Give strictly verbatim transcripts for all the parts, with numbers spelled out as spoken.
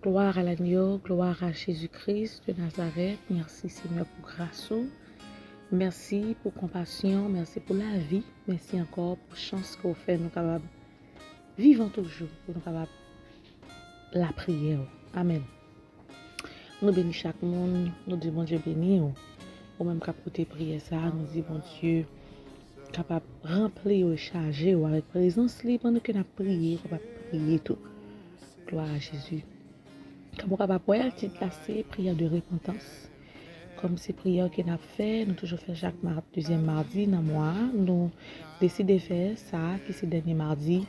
Glwa a Lanyo, glwa a Jezi Kris de Nazarèt. Mèsi, Senyè, pou gras ou. Mèsi pou konpasyon, mèsi pou lavi. Mèsi ankò pou chans ke w fè nou kapab vivan toujou, pou nou kapab lapriyè w. Amèn. Nou beni chak moun, nou di Bondye beni w. Ou menm k ap koute priyè sa a, nou di Bondye kapab ranpli w e chaje w avèk prezans li pandan ke n ap priye, w kapab priye tou. Glwa a Jezi. Kòm ou kapab wè, tit la se priyè de repantans. Kòm se priyè ke n ap fè, nou toujou fè chak ma-, dezyèm madi nan mwa a, nou deside fè sa a ki se dènye madi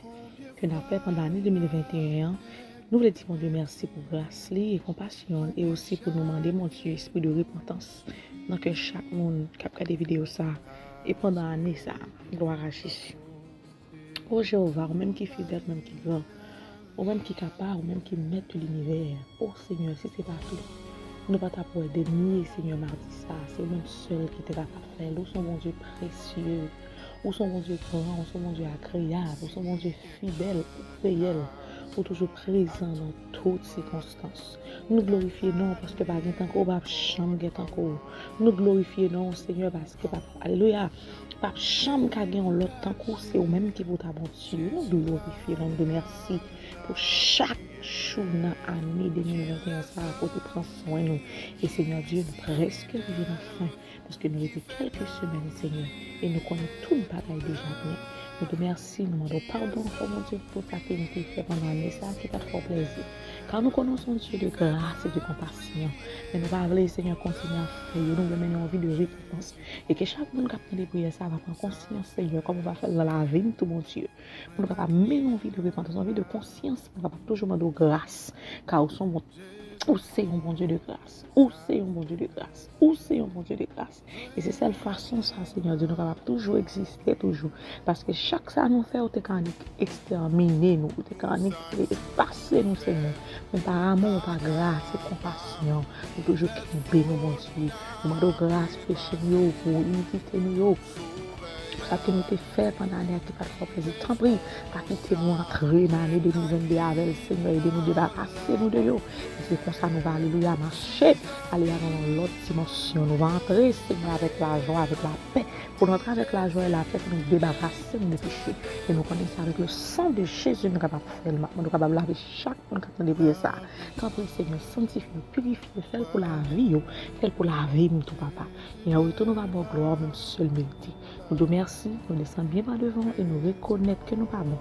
ke n ap fè pandan ane de mil venteyen an. Nou vle di Bondye mèsi pou gras li e konpasyon l, e osi pou nou mande Bondye espri de repantans nan kè chak moun k ap gade videyo sa a e pandan ane sa a. Glwa a Jezi. O Jewova, ou menm ki fidèl, ou menm ki gran, ou menm ki kapab, ou menm ki mèt de linivè. O Senyè, si se pa tou, nou pa t ap wè dènye, Senyè, madi sa a. Se ou menm sèl ki te kapab fè l. Ou se yon Bondye presye. Ou se yon Bondye gran, ou se yon Bondye agreyab, ou se yon Bondye fidèl, ou reyèl. Ou toujou prezan nan tout sikonstans. Nou glorifye non w paske pa gen tankou w, p ap janm gen tankou w. Nou glorifye non w, Senyè, paske p ap, alelouya, p ap janm ka gen yon lòt tankou w, se ou menm ki pou ta Bondye. Nou glorifye non w, nou di w mèsi pou chak jou nan ane de mil venteyen sa a, kote w pran swen nou. E Senyè Dye, nou prèske rive nan fen, paske nou rete kèlke semèn, Senyè, e nou konnen tout bagay deja byen. Nou di w mèsi, nou mande w padon ankò, Bondye, pou tout sa ke nou te fè pandan ane sa a ki pa t fè w plèzi. Ka nou konnen w se yon Dye de gras e de konpasyon. Men nou pa vle, Senyè, kontinye ap fè yo. Nou vle mennen yon vi de repantans. E ke chak moun k ap tande priyè sa a va pran konsyans, Senyè, kòm ou va fè l nan lavi n tou, Bondye. Pou nou kapab mennen yon vi de repantans, yon vi de konsyans, pou nou kapab toujou mande w gras. Ka ou se yon Bon-, ou se yon Bondye de gras. Ou se yon Bondye de gras. Ou se yon Bondye de gras. E se sèl fason sa, Senyè Dye, nou kapab toujou egziste toujou. Paske chak sa nou fè, ou te ka annik ekstèmine nou, ou te ka annik efase nou, Senyè. Men pa amou, pa gras e konpasyon, ou toujou kenbe nou, Bondye. Nou mande w gras, peche nou yo, pou inikite nou yo, pou sa ke nou te fè pandan ane a ki pa t fè w plezi. Tanpri, pa kite nou antre nan ane de mil vennde avè l, Senyè, ede nou debarase nou de yo. E se konsa nou va, alelouya, mache, ale a nan yon lòt dimansyon. Nou va antre, Senyè, avèk lajwa, avèk lapè. Pou nou antre avèk lajwa e lapè, pou nou debarase nou de peche. E nou konnen se avèk le san de Jezi nou kapab fè l, nou kapab lave chak moun k ap tande priyè sa a. Tanpri, Senyè, sanktifye yo, pirifye yo, fè l pou lavi yo, fè l pou lavi m tou, papa. E an retou, nou va ba w glwa ou menm sèl merite. Nou di w mèsi, nou desann byen pa devan w e nou rekonèt ke nou pa bon.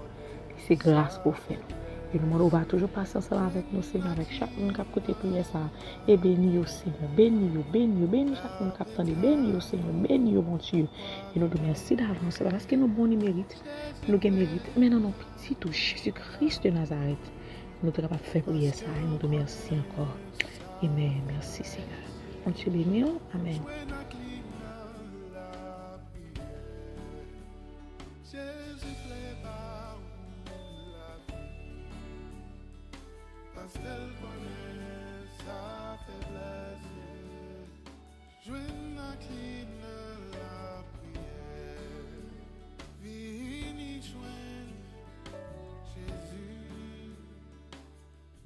E se gras pou w fè nou. E nou mande w va toujou pase ansanm avèk nou, Senyè, avèk chak moun k ap koute priyè sa a. E beni yo, Senyè, beni yo, beni yo, beni chak moun k ap tande, beni yo, Senyè, beni yo, Bondye. E nou di w mèsi davans, se pa paske nou bon ni merit, nou gen merit, men nan non pitit ou, Jezi Kris de Nazarèt, nou te kapab fè priyè sa a, e nou di w mèsi ankò. Amèn. Mèsi, Senyè. Bondye beni w. Amèn. Jezi vle ba ou lavi, paske l konnen sa fè plezi. Jwenn ak li nan lapriyè. Vini jwenn Jezi.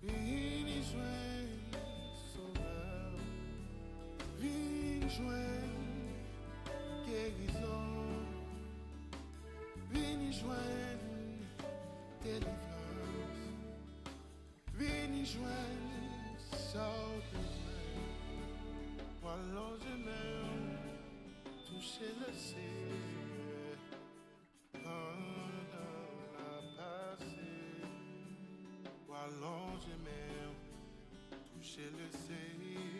Vini jwenn Sovè w. Vin jwenn gerizon. Vini jwenn delivrans. Vini jwenn sa w bezwen. W alonje men w, touche Lesenyè. Pandan l ap pase, w alonje men w, touche Lesenyè.